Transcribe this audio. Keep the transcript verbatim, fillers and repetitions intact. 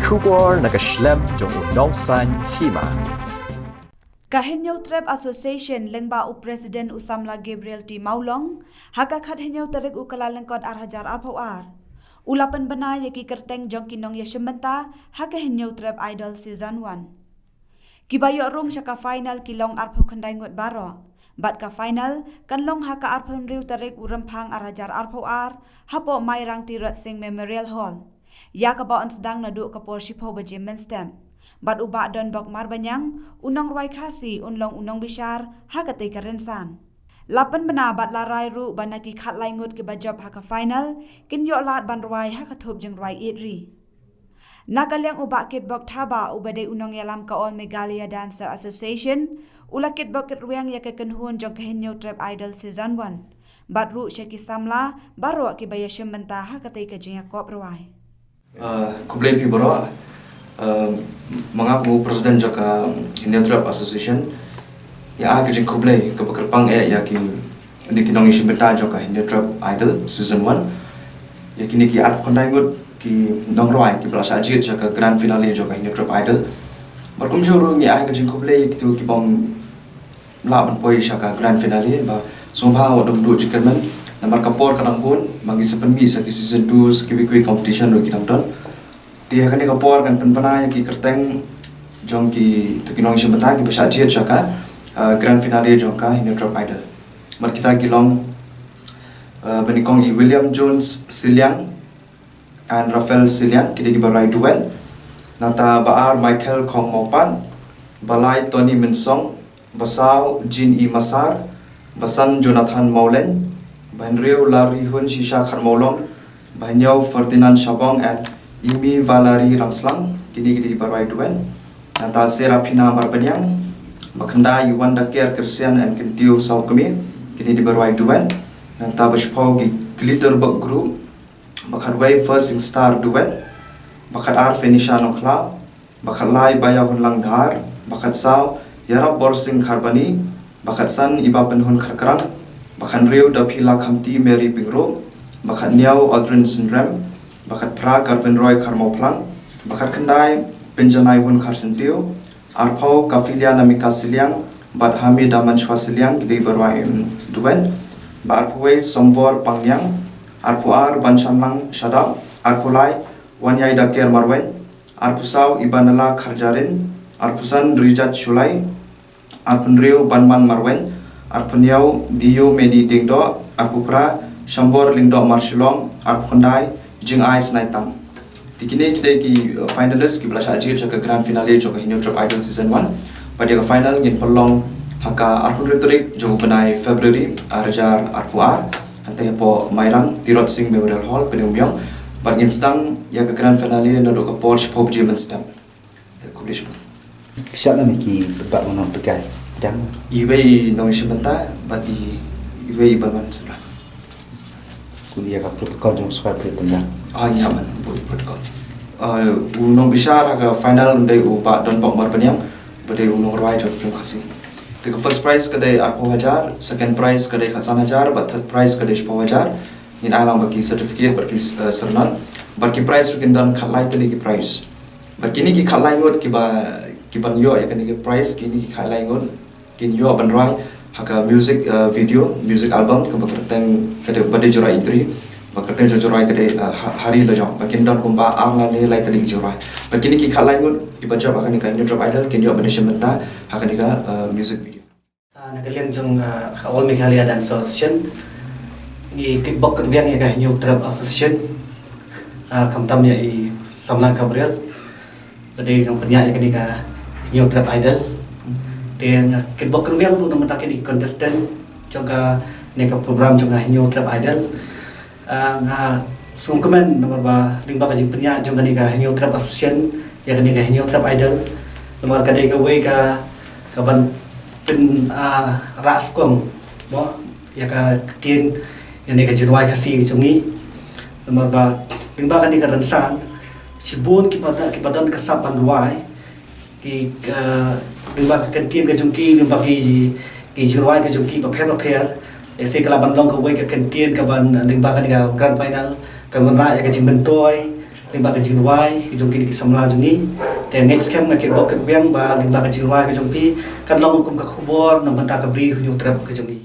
Khubor na ka shlem jong u Nongsaiñ Hima. Ka Hynñiewtrep Association lyngba u President u Samla Gabriel T Mawlong, ha ka khathynñiew tarik u Kyllalyngkot ar hajar arphew ar, u la pynbna ïa ki kyrteng jong ki nongïashim bynta ha ka Hynñiewtrep Idol Season one. Kiba ïoh rung sha ka final ki long arphew khyndai ngut baroh. Bad ka final kan long ha ka arphew hynriew tarik u Rymphang ar hajar arphew ar, hapoh Mairang Tirot Sing Memorial Hall, ïa kaba yn sdang naduh ka por shiphew baje mynstep. Bad u Bah Donbok Marbaniang, u nongrwai Khasi, un long u nongbishar ha katei ka rynsan. La pynbna bad la rai ruh ba na ki khatlai ngut kiba jop ha ka final kin ïoh lad ban rwai ha ka thup jingrwai ïeit ri. Na ka liang u Bah Kitbok Thabah, uba dei u nongïalam ka All Meghalaya Dancer Association, u la kitbok kitrwiang ïa ka kynhun jong ka Hynñiewtrep Idol Season one, bad ruh sha ki samla baroh kiba ïashim bynta ha katei ka jingïakop rwai. Uh, khublei phi baroh. Uh, ma nga kum u President jong ka Hynñiewtrep Association, ïa ai ka jingkhublei kaba kyrpang eh ïa ki, ïa ki nongïashim bynta jong ka Hynñiewtrep Idol Season one. Ïa kine ki arphew khyndai ngut ki nongrwai kiba la shah jied sha ka grand finale jong ka Hynñiewtrep Idol. Bad kumjuh ruh ngi ai ka jingkhublei ïa kito kibym lah ban poi sha ka grand finale, ba sngewbha wat dum duh jingkyrmen. Namar ka por ka dang bun, ma ngi sa pynmih sa ki season two, sa kiwei kiwei competition ruh ki dang don. Te ha kane ka por ngan pynbna ïa ki kyrteng jong kito ki nongïashim bynta kiba shah jied sha ka, uh, grand finale jong ka Hynñiewtrep Idol. Bad kita ki long, uh, ba nyngkong i William Jones Sylliang and Raphael Sylliang, ki dei kiba rwai duet. Nangta ba ar Michael Khongmawpat, ba lai Tony Mynsong, ba saw Jean E Masar, ba san Jonathan Mawleng, ba hynriew Larihun Shisha Kharmawlong, ba hynñiew Ferdinand Shabong and Imi Valerie Rangslang, kine ki dei kiba rwai duet. Nangta Serafina Marbaniang, ba khyndai Yuan Daker Christian and Kyntiew Sawkmie, kine dei kiba rwai duet. Nangta ba shiphew ki Glitterbug Group, ba khatwei First Sing Star duet, ba khatar Fenisha Nongkhlaw, ba khatlai Baya Hunlang Dhar, ba khatsaw Yarap Borsing Kharbani, ba khatsan Iba Pynhun Kharkrang, ba khathynriew Daphila Khamti Mary Pyngrope, ba khathynñiew Aldrin Synrem, ba khatphra Karvin Roy Kharmawphlang, ba khatkhyndai Pynjanai Hun Kharsyntiew, arphew Kafilia Namika Sylliang bad Hamida Manshwa Sylliang ki dei kiba rwai, mm, duet, ba arphew wei Sombor Pangniang, arphew ar Banshanlang Shadap, arphew lai Wanyai Daker Marwet, arphew saw Ibanala Kharjarin, arphew san Rijat Shullai, arphew hynriew Banman Marwet, arphew hynñiew Dio Medi Diengdoh, arphew phra Shambor Lyngdoh Marshillong, arphew khyndai Jingai Snaitang. Te kine ki dei ki, uh, finalist kiba la shah jied sha ka grand finale jong ka Hynñiewtrep Idol Season one. Bad ïa ka final ngin pynlong ha ka arphew hynriew tarik jong u bnai February ar hajar arphew ar. Hangtei hapoh Mairang Tirot Sing Memorial Hall, Pynïaid Umïong. Bad ngin sdang ïa ka grand finale naduh ka por shiphew baje mynstep. Te khublei shibun. Pisa na me ki bad wan pynkai. Dang. Iwei i nongïashim bynta bad i, iwei i ban wan samla. Khublei ïa ka protocol jong squad protocol. Ah, ïa man, body protocol. Ah, u nongbishar ha ka final un dei u Bah Donbok Marbaniang, ba dei u nongrwai jong ka film Khasi. Te ka first prize ka dei arphew hajar, second prize ka dei khatsan hajar, bad third prize ka dei shiphew hajar. Ngin ai lang bad ki certificate, bad ki, eh, syrnod. Bad ki prize ruh kin don khatlai tylli ki prize. Bad kine ki khatlai ngut kiba, kiban ïoh ïa kine ki prize, kine ki khatlai ngut kin ïoh ban rwai ha ka music, uh, video, music album, kaba kyrteng ka dei Ba Dei Ju Rwai Itri, ba kyrteng jong u jingrwai ka dei, uh, Ha-, Hari Lajong. Ba kin don kumba ar lane lai tylli ki jingrwai. Bad kine ki khatlai ngut kiba jop ha kane ka Hynñiewtrep Idol kin ïoh ban ïashim bynta ha kane ka, uh, music video. Ah, na ka liang jong, ah, ka All Meghalaya Dance Association, ngi kitbok kitrwiang ïa ka Hynñiewtrep Association, ah, khamtam ïa i Samla Gabriel, ba dei nongpynïaid ïa kane ka Hynñiewtrep Idol. Te nga kitbok kitrwiang ruh na ka bynta kine ki contestant jong kane ka program jong ka Hynñiewtrep Idol. Ah, nga sngewkmen namar ba lyngba ka jingpynïaid jong kane ka Hynñiewtrep Association ïa kane ka Hynñiewtrep Idol. Namar ka dei kawei ka, kaban pyn, ah, rah skhem mo ïa ka ktien, ïa kane ka jingrwai Khasi jong ngi. Namar ba lyngba kane ka rynsan shibun kiba don, kiba don ka sap ban rwai, ki, ah, lyngba ka ktien ka jong ki, lyngba ki, ki jingrwai ka jong ki bapher bapher. Ïa se ka lah ban long kawei ka ktien kaban lyngba kane ka grand final, kaban wanrah ïa ka jingmyntoi, lyngba ka jingrwai ka jong kine ki samla jong ngi. Te ngeit skhem, nga kitbok kitbiang ba lyngba ka jingrwai ka jong phi kan long kum ka khubor na bynta ka Bri Hynñiewtrep ka jong ngi.